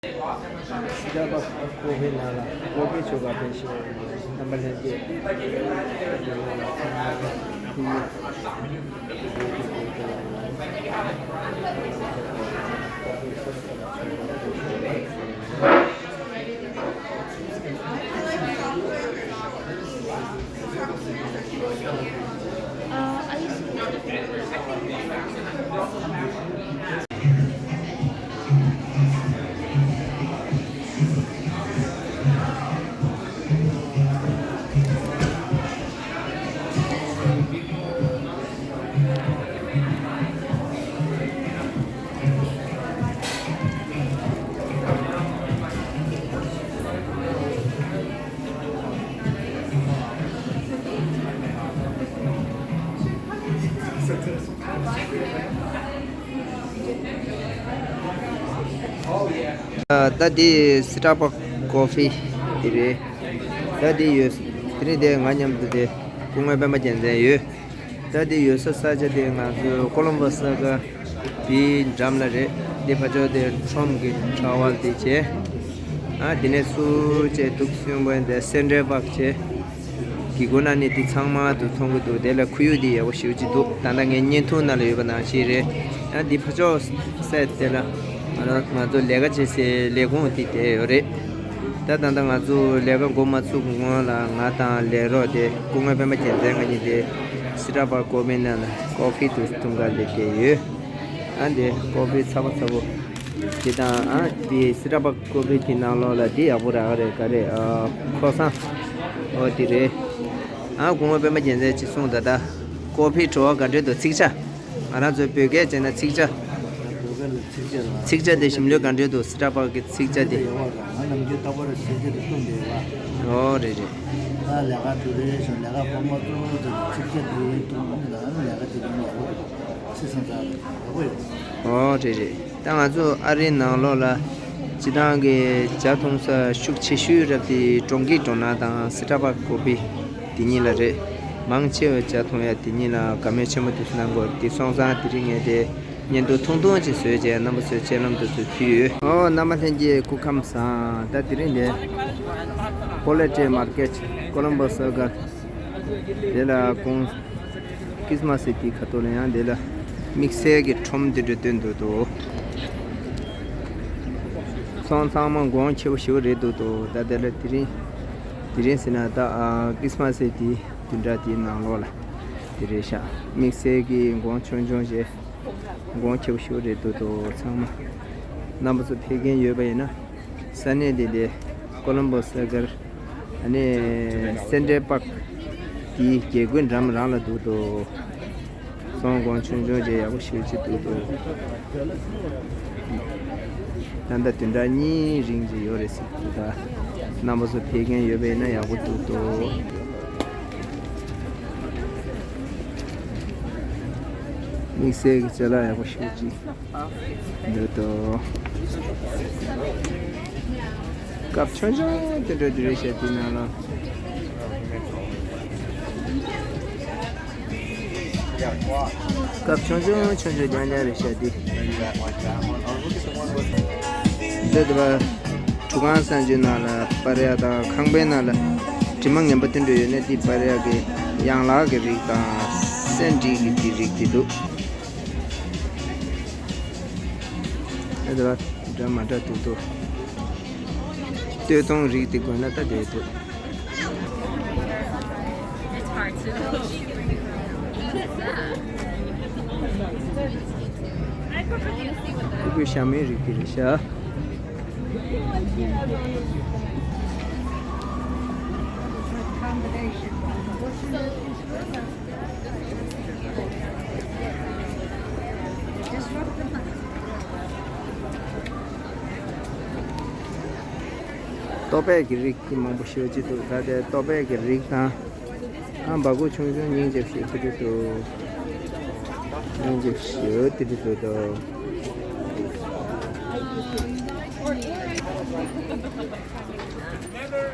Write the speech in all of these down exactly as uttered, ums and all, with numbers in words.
སི་ཊར་བྷག་ཀོ་ཕི་ནང་ལ་ཀོ་ཕི་མཆོད་པ་སྤེལ་ཞིང་རྣམ་པ་ལྷན་རྒྱས། ད་འདི་སི་ཊར་བྷག་ཀོ་ཕི་འདི་རེད། ད་འདི་ཡོད། དེ་རིང་འདི་ང་མཉམ་དུ་འདི་སྐུ་ངོ་སྤེན་པ་རྒྱལ་མཚན་ཡོད། ད་འདི་ཡོད་ས་ས་ཆ་དེ་ང་ཚོ་ཀོ་ལོམ་བོ་ས་ག་དེའི་འགྲམ་ལ་རེད། འདི་ཕར་ཕྱོགས་དེ་ཁྲོམ་གྱི་ཁྲ་བལ་དེ་བྱས། ཨ་དེ་ནས་སུ་བྱས་འདུག་སེ་ཡོང་བ་ཡིན་ཏེ་སེན་ཊར་བྷག་བྱས། གི་སྒོ་ནས་ནི་འདི་ཚང་མ་དུ་མཐོང་གི་འདུག་དེ་ལ་ཁོར་ཡུག་འདི་ཡག་པོ་ཞེ་པོ་ཅིག་འདུག་ད་ལྟ་ངའི་བརྙན་ཐུང་ནང་ལ་ཡོད་པ་ནང་བཞིན་རེད། ཨ་འདི་ཕར་ཕྱོགས་སའིཌ་དེ་ལ་ང་རང་ང་ཚོ་ལས་ཀ་བྱེད་སའི་ལས་ཁུངས་དེ་དེ་ཡོད་རེད། ད་ད་ལྟ་ང་ཚོ་ལས་ཀ་འགོ་མ་ཚུགས་སྔོན་ལ་ང་དང་ལས་རོགས་དེ་སྐུ་ངོ་སྤེན་པ་རྒྱལ་མཚན་ང་གཉིས་དེ་སི་ཊར་བྷག་ཀོ་ཕི་ནང་ལ་ཀོ་ཕི་དུ་འཐུང་ག་སླེབས་བསྡད་ཡོད། ཨ་འདི་ཀོ་ཕི་ཚ་པོ་ཚ་པོ་དེ་དང་། ཨ་འདི་སི་ཊར་བྷག་ཀོ་ཕི་དེ་ནང་ལོགས་ལ་འདི་ཡག་པོ་རག་ག་རེད། ག་རེ་ཨ་ཁོ་སང་ཨོ་དེ་རེད། ཨ་སྐུ་ངོ་སྤེན་པ་རྒྱལ་མཚན་ཅིག་གསུངས། ད་ལྟ་ཀོ་ཕིའི་བྲོ་བ་ག་འདྲས་འདུག་ཚིག་ཆ། ང་རང་ཚོའི་བོད་སྐད་བྱས་ན་ཚིག་ཆ། བོད་སྐད་ལ་ཚིག་ཆ་ལ། ཚིག་ཆ་དེ་ཞིམ་ལོས་ག་འདྲས་འདུག་སི་ཊར་བྷག་གི་ཚིག་ཆ་དེ། ཡག་པོ་རེད། ང་ནམ་རྒྱུན་རྟག་པར་ཚིག་ཆ་དེ་བཏུང་བསྡད་ཡོད་པ། ཨོ་རེད་རེད། ད་ལས་ཀ་འགྲོ་རེས་བྱུང་། ལས་ཀ་སྤོ་མ་ཚུགས་ཚུགས་ཚིག་ཆ་དེ་བཏུང་ཡོང་། ད་ལས་ཀ་དེ་ཡང་ཡག་པོ་རེད། ཚིག་སང་ཚ་ཡག་པོ་ཡོད། ཨོ་རེད་རེད། ད་ང་ཚོ་ཨ་རིའི་ནང་ལོགས་ལ་སྤྱིར་བཏང་གི་ཇ་འཐུང་ས་ཤུགས་ཆེ་ཤོས་རབ་དེ་གྲོང་ཁྱེར་འགྲོ་ན་དང་སི་ཊར་བྷག་ཀོ་ཕི་དེ་གཉིས་ལ་རེད། མང་ཆེ་བས་ཇ་འཐུང་ཡ་དེ་གཉིས་ལ་དགའ་མོས་ཆེན་པོ་དུ་གནང་གོ། དེ་སོང་ཙང་དེ་རིང་ངས་དེ་བརྙན་ཐུང་ཐུང་ཐུང་ཅིག་བཟོས་བྱས་རྣམ་པ་ཚོའི་སྤྱན་ལམ་དུ་ཚུར་ཕུལ་ཡོད། ཨོ་རྣམ་པ་ལྷན་རྒྱས་སྐུ་ཁམས་བཟང་། ད་དེ་རིང་དེ་ཀོ་ལེ་ཊི་མར་ཀེཊ་ཀོ་ལོམ་བོ་ས་ག་དེ་ལ་ཁོང་ཁྲིས་མ་སི་དེའི་ཁ་ཐོག་ལ་ཡང་དེ་ལ་དམིགས་བསལ་གྱི་ཁྲོམ་དེ་འདྲ་བཏོན་འདུག་འདུག་ཚང་ཚང་མ་གོང་ཆེ་པོ་ཞེ་པོ་རེད་འདུག་འདུག་ད་དེ་ལ་དེ་རིང་དེ་རིང་ཟེར་ན་ད་ཨ་ཁྲིས་མ་སི་དེའི་བདུན་ཕྲག་དེའི་ནང་ལོགས་ལ་དེ་རེད་ཤག་དམིགས་བསལ་གྱི་གོང་ཆུང་ཆུང་བྱས། གོང་ཆེ་པོ་ཞེ་པོ་རེད་འདུག་འདུག་ཚང་མ་རྣམ་པ་ཚོ་ཕེབས་མཁན་ཡོད་པ་ཡིན་ན། ས་གནས་འདི་ལས་ཀོ་ལོམ་བོ་ས་གར་ཨ་ནི་སེན་ཊར་བྷག་གི་རྒྱལ་སྒོའི་འགྲམ་རང་ལ་འདུག་འདུག་སོང་གོང་ཆུང་ཆུང་བྱས་ཡག་པོ་ཞེ་པོ་ཅིག་འདུག་འདུག་ད་ལྟ་བདུན་ཕྲག་གཉིས་རིང་ཅིག་ཡོད་རེད་ཟེར་འདུག་ད་རྣམ་པ་ཚོ་ཕེབས་མཁན་ཡོད་པ་ཡིན་ན་ཡག་པོ་འདུག་འདུག་དམིགས་བསལ་གྱི་ཅ་ལག་ཡག་པོ་ཞེ་པོ་ཅིག་འདུག་འདུག་ཀབ་ཆུང་ཆུང་དེ་འདྲ་དེ་རེད་ཤག་དེའི་ནང་ལ། ཀབ་ཆུང་ཆུང་ཆུང་ཆུང་རྐྱང་རྐྱང་རེད་ཤག་དེ། འདི་དེ་བ་གྲུ་ཁང་གསར་འཛུགས་ནང་ལ་སྤར་ཡག་དང་ཁང་པའི་ནང་ལ་དྲི་མ་ངན་པ་དེ་འདྲ་ཡོད་ན་དེ་སྤར་ཡག་གི་ཡན་ལག་གི་རིགས་དང་སེན་ཊི་གི་དེ་རིགས་དེ་འདུག་ཨེ་འདྲ་འདྲ་མ་འདྲ་འདུག་འདུག་སྟོད་ཐུང་རིགས་དེ་དགོས་ན་ད་དེ་འདུག་ཕྲུ་གུའི་ཞྭ་མོའི་རིགས་དེ་རེད་ཤག་ཏོག་པའི་གི་རིགས་ཀྱི་མང་པོ་ཞེ་པོ་ཅིག་འདུག་ད་དེ་ཏོག་པའི་གི་རིགས་དང་། ཨ་འབའ་ཁུག་ཆུང་ཆུང་སྙིང་རྗེ་ཞེ་པོ་ཅིག་འདུག་སྙིང་རྗེ་ཞེ་པོ་ཅིག་འདུག Remember,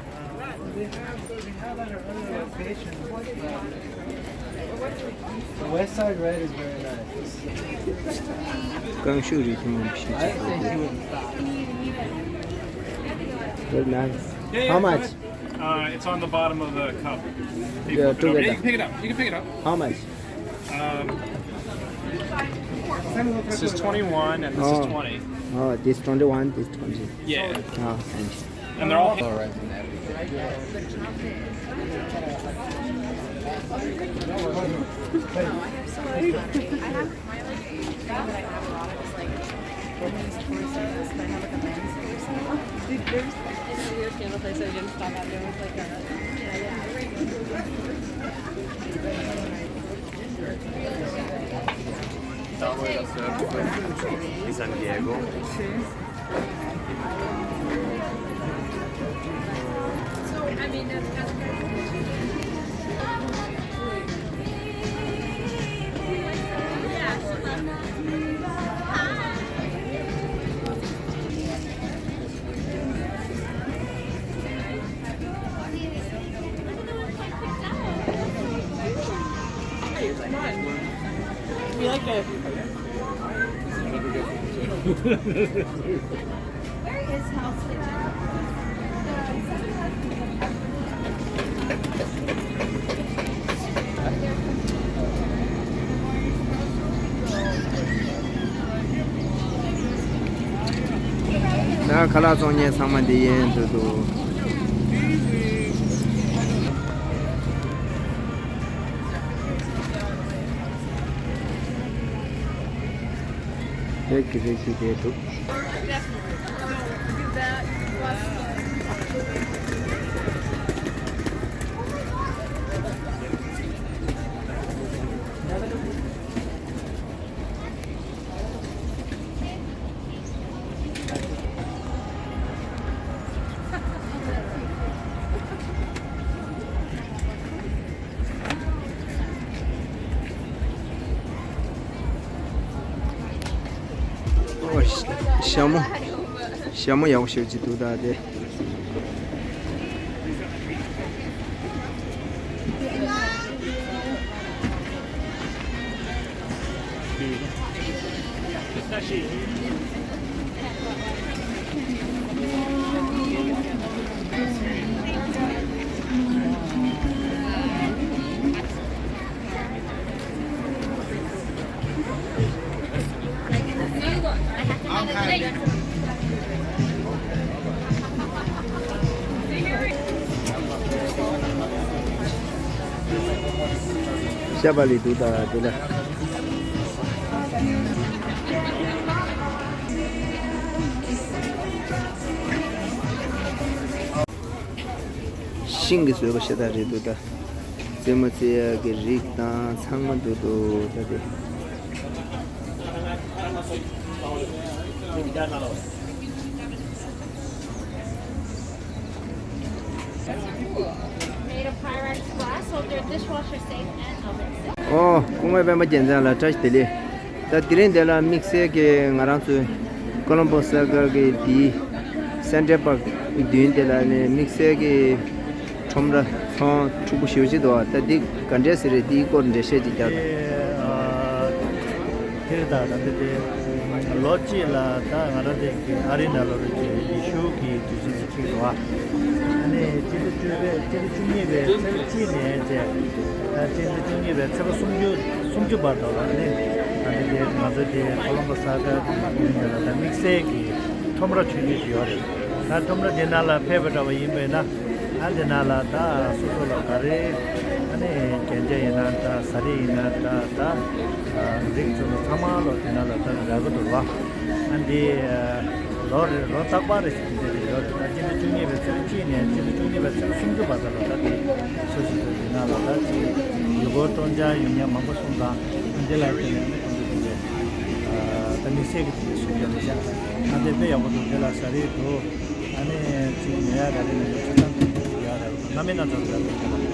uh, we have, we have at our other location. The West Side Red is very nice. རྐང་ཤུ་རིགས་དེ་མང་པོ་ཞིག་I think you would stop. Very nice. Yeah, yeah, How go much? Ahead. Uh, it's on the bottom of the cup. Yeah, together. You can pick it up. You can pick it up. How much? Um, this is twenty-one and this Oh. is twenty. Oh, this twenty-one, this twenty. Yeah. Oh, thank you. And they're all. All right. We like it. Where is Hell's Kitchen? ད་ཁ་ལག་བཙོང་མཁན་ཚང་མ་འདི་ཡིན་འདུག་འདུག་རེད་ཀྱི་རེད་ཀྱི་རེད་འདུག་ཨོ། ཞྭ་མོ། ཞྭ་མོ་ཡག་པོ་ཞེ་པོ་ཅིག་འདུག་ད་དེ། ཤ་བ་ལི་འདུག་ད་དེ་ལ། ཤིང་གི་བཟོས་པ་ཤ་སྟག་རེད་འདུག་ད། རྩེད་མོ་རྩེ་ཡག་གི་རིགས་དང་ཚང་མ་འདུག་འདུག་ད་དེ། Made of Pyrex glass, so if they're dishwasher safe and oven safe. ཨོ། སྐུ་ངོ་སྤེན་པ་རྒྱལ་མཚན་ལགས་བཀྲ་ཤིས་བདེ་ལེགས། ད་དེ་རིང་འདི་ལ་དམིགས་བསལ་གྱི་ང་རང་ཚོའི་ཀོ་ལོམ་པོ་ས་གར་གྱི་དེའི་སེན་ཊར་པཱརྐ་མདུན་དེ་ལ་ནས་དམིགས་བསལ་གྱི་ཁྲོམ་ར་ཚོང་འཁྲུག་པོ་ཞེ་པོ་ཅིག་འདུག་ད་འདི་ག་འདྲས་ཟེར་རེད། དེའི་སྐོར་འགྲེལ་བཤད་ཅིག་རྒྱག་དང་། དེ་ཨ། དེ་རེད་ད། ད་འདི་དེ་ལོ་གཅིག་ལ་ད་ང་རང་དེ་གི་ཨ་རི་ནང་ལོགས་རེད་གི་ཡེ་ཤུ་གི་དུས་ཆེན་ཅིག་འཁེལ་འདུག་ཨ་ནི་སྤྱི་ཟླ་བཅུ་པའི་སྤྱི་ཟླ་བཅུ་གཉིས་པའི་ཚེས་གཅིག་ནས་བྱས། ད་སྤྱི་ཟླ་བཅུ་གཉིས་པའི་ཚེས་པ་སུམ་ཅུ་སུམ་ཅུ་བར་དུ་ལ་ནི་ད་འདི་དེ་ང་ཚོ་དེ་ཀོ་ལོམ་པོ་ས་གར་གྱི་མདུན་དེ་ལ་ད་དམིགས་བསལ་གྱི་ཁྲོམ་ར་ཆུང་ཆུང་ཞིག་ཡོད་རེད། ད་ཁྲོམ་ར་དེ་ནང་ལ་ཕེབས་པ་འདྲ་བ་ཡིན་པས་ན། ཨ་དེ་ནང་ལ་ད་སོ་སོ་ལ་ག་རེ་ཨ་ནི་གན་རྒྱ་ཡིན་ན་འདྲ། ཟ་རིགས་ཡིན་ན་འདྲ། ད་རིགས་ཚོ་ཚང་མ་ལོ་དེ་ནང་ལ་ད་རག་གི་འདུག་བ། ཨ་འདི་ལོ་རེ་ལོ་རྟག་པར་རེ་ཞིག་འདི་རེ་ཡོད་རེད། ད་སྤྱི་ཟླ་བཅུ་གཉིས་པའི་ཚེས་གཅིག་ནས་སྤྱི་ཟླ་བཅུ་གཉིས་པའི་ཚེས་སུམ་ཅུ་བར་དུ་ལ་ད་དེ་སོ་སོ་སོ་དེ་ནང་ལ་ད་ཅིག་ཡུལ་སྐོར་སྤྲོ་འཆམ་ཡོང་མཁན་མང་པོ་སོང་ཙང་ཨ་འདི་ལ་དེ་ནས་ཨ་ནི་ཁོང་ཚོ་དེ་འདྲའི་ད་དམིགས་བསལ་གྱི་དེ་འདྲའི་སུ་ཡོད་མི་ཤེས། ཨ་འདི་དཔེ་ཡག་པོ་འདུག་འདི་ལ་ཟ་རིགས་འདུག་ཨ་ནི་ཅིག་ཉོ་ཡག་ག་རེ་ཉོ་ཆ་ཚང་དེ་འདྲ་ཡོད་རེད། སྣ་མིན་སྣ་ཚོགས་རེད།